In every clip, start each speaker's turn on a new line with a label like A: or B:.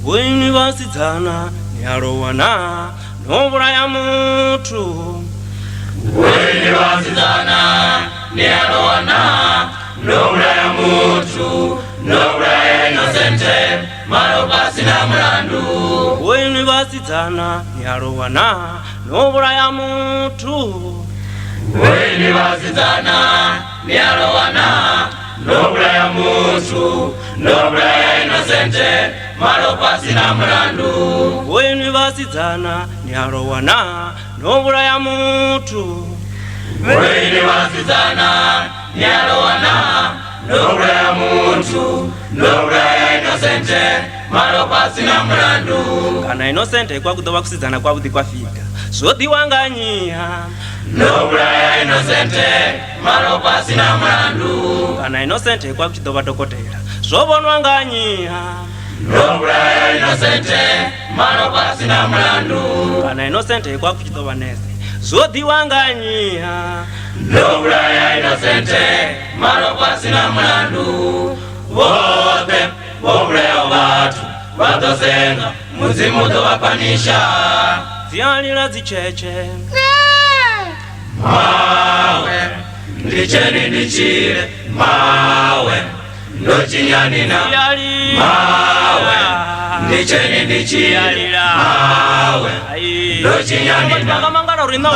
A: Vhoinwi vhasidzana ni a lowa naa? No vhulaya muthu.
B: Vhoinwi vhasidzana ni a lowa naa? No vhulaya muthu, no vhulaya Innocent, malofha a si na mulandu.
A: Vhoinwi vhasidzana ni a lowa naa? No vhulaya muthu.
B: Vhoinwi vhasidzana ni a lowa naa? No vhulaya muthu, no vhulaya Innocent, malofha a si na mulandu.
A: Vhoinwi vhasidzana ni a lowa naa? No vhulaya muthu.
B: Vhoinwi vhasidzana ni a lowa naa? No vhulaya muthu, no vhulaya Innocent, malofha a si na mulandu.
A: Kana Innocent kwa ku ḓo vha kusidzana kwavhuḓi kwa figa. Zwo ḓiwa nga nnyi-ha?
B: No vhulaya Innocent, malofha a si na mulandu.
A: Kana Innocent kwa ku tshi ḓo vha dokotela. Zwo vhonwa nga nnyi-ha?
B: No vhulaya Innocent, malofha a si na mulandu.
A: Kana Innocent kwa ku tshi ḓo vha nese. Zwo ḓiwa nga nnyi-ha?
B: No vhulaya Innocent, malofha a si na mulandu. Vhoṱhe vho vhulayaho vhathu vha ḓo senga, Mudzimu u ḓo vha panisha.
A: Dzi a lila dzitshetshe.
B: Mawe, nditsheni ndi tshile, mawe, ndo tshinyani na.
A: Dzi a lila.
B: Mawe, nditsheni ndi tshile, mawe, ndo tshinyani
A: Vhathu
B: na.
A: vha nga mangala uri nṋa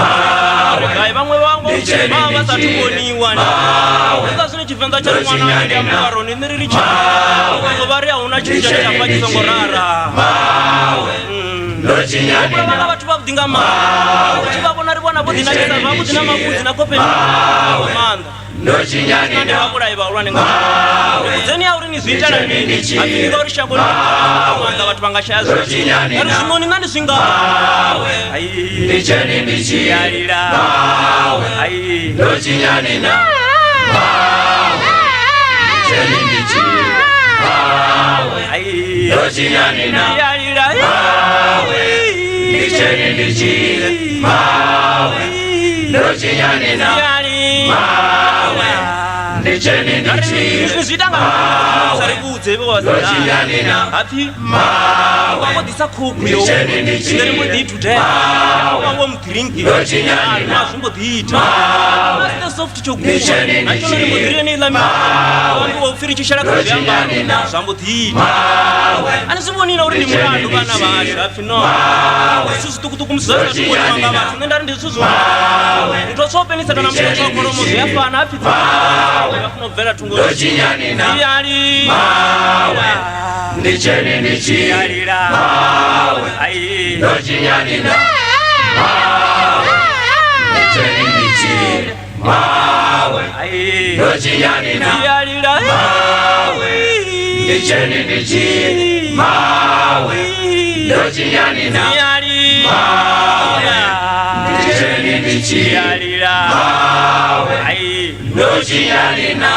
A: uri gai vhaṅwe vhango
B: Nditsheni
A: vha vha sathu
B: ndi tshile.
A: vhoniwa ni.
B: Mawe.
A: Nga zwine Tshivenḓa tsha ri
B: Ndo
A: ṅwana
B: tshinyani
A: ndi
B: na.
A: ambaroni nṋe ri ri tshi
B: Mawe.
A: vhaṅwe vha ri a huna tshithu tshine tsha
B: Nditsheni
A: pfa tshi
B: ndi
A: songo
B: tshile,
A: rara.
B: mawe, ndo tshinyani
A: Vha
B: na.
A: nga vhathu vhavhuḓi nga maanḓa. Ri tshi vha vhona ri vhona vho ḓinakisa zwavhuḓi na mavhudzi na khofheni nga maanḓa.
B: Ndo tshinyani
A: Ndi
B: na.
A: vhavhulayi vhahulwane nga maanḓa. Ri vhudzeni ya uri ni zwi itela mini. Ha pfi ngauri shango ḽi nga maanḓa vhathu vha nga shaya
B: Ndo
A: zwithu.
B: tshinyani
A: Ngauri
B: na.
A: zwiṋoni nṋa ndi zwi nga.
B: Mawe,
A: Ai.
B: nditsheni ndi tshile,
A: Ya lila.
B: mawe,
A: Ai.
B: ndo tshinyani na. Mawe, nditsheni ndi tshile, mawe,
A: Ai.
B: ndo tshinyani na.
A: Ya lila.
B: Mawe, nditsheni ndi tshile, mawe, ndo tshinyani na.
A: Ya lila.
B: Mawe, nditsheni ndi tshile,
A: Zwi ita nga sa ri vhudze vho
B: ndo tshinyani na.
A: hapfi
B: Mawe,
A: vha mbo ḓisa khophi yo
B: Nditsheni ndi
A: nṋe ri mbo ḓi
B: tshile,
A: ithutela
B: mawe,
A: vha wo mudrinki
B: ndo tshinyani na.
A: zwi mbo ḓi ita
B: Mawe,
A: Master soft tsho guma
B: Nditsheni
A: na
B: ndi
A: tshone ri mbo ḓi ri
B: tshile,
A: yeneiḽa
B: mawe,
A: ambiwa upfi ri tshi shela kha
B: ndo
A: zwiambaro
B: tshinyani na.
A: zwa mbo ḓi ita
B: Mawe,
A: a ni zwi vhoni na uri ndi
B: Nditsheni
A: mulandu
B: ndi
A: vhana vhashu
B: tshile,
A: hapfi no
B: mawe,
A: zwithu zwiṱukuṱuku musi zwa
B: ndo
A: sa vhoniwa
B: tshinyani
A: nga
B: na.
A: vhathu nṋe nda ri ndi zwithu zwo
B: Mawe,
A: muthu a tswa penisa kana muthu a tswa
B: Nditsheni ndi
A: kholomo zwi a
B: tshile,
A: fana hapfi
B: mawe,
A: vha funa u bvela thungo
B: ndo tshinyani na.
A: Yali.
B: Mawe, nditsheni ndi tshile,
A: Yalila.
B: mawe,
A: Ai.
B: ndo tshinyani na. Mawe, nditsheni ndi tshile, mawe,
A: Ai.
B: ndo tshinyani na.
A: Yalila.
B: Mawe, nditsheni ndi tshile, mawe, ndo tshinyani na.
A: Yalila.
B: Mawe, nditsheni ndi tshile,
A: Yalila.
B: mawe,
A: Ai.
B: ndo tshinyani na.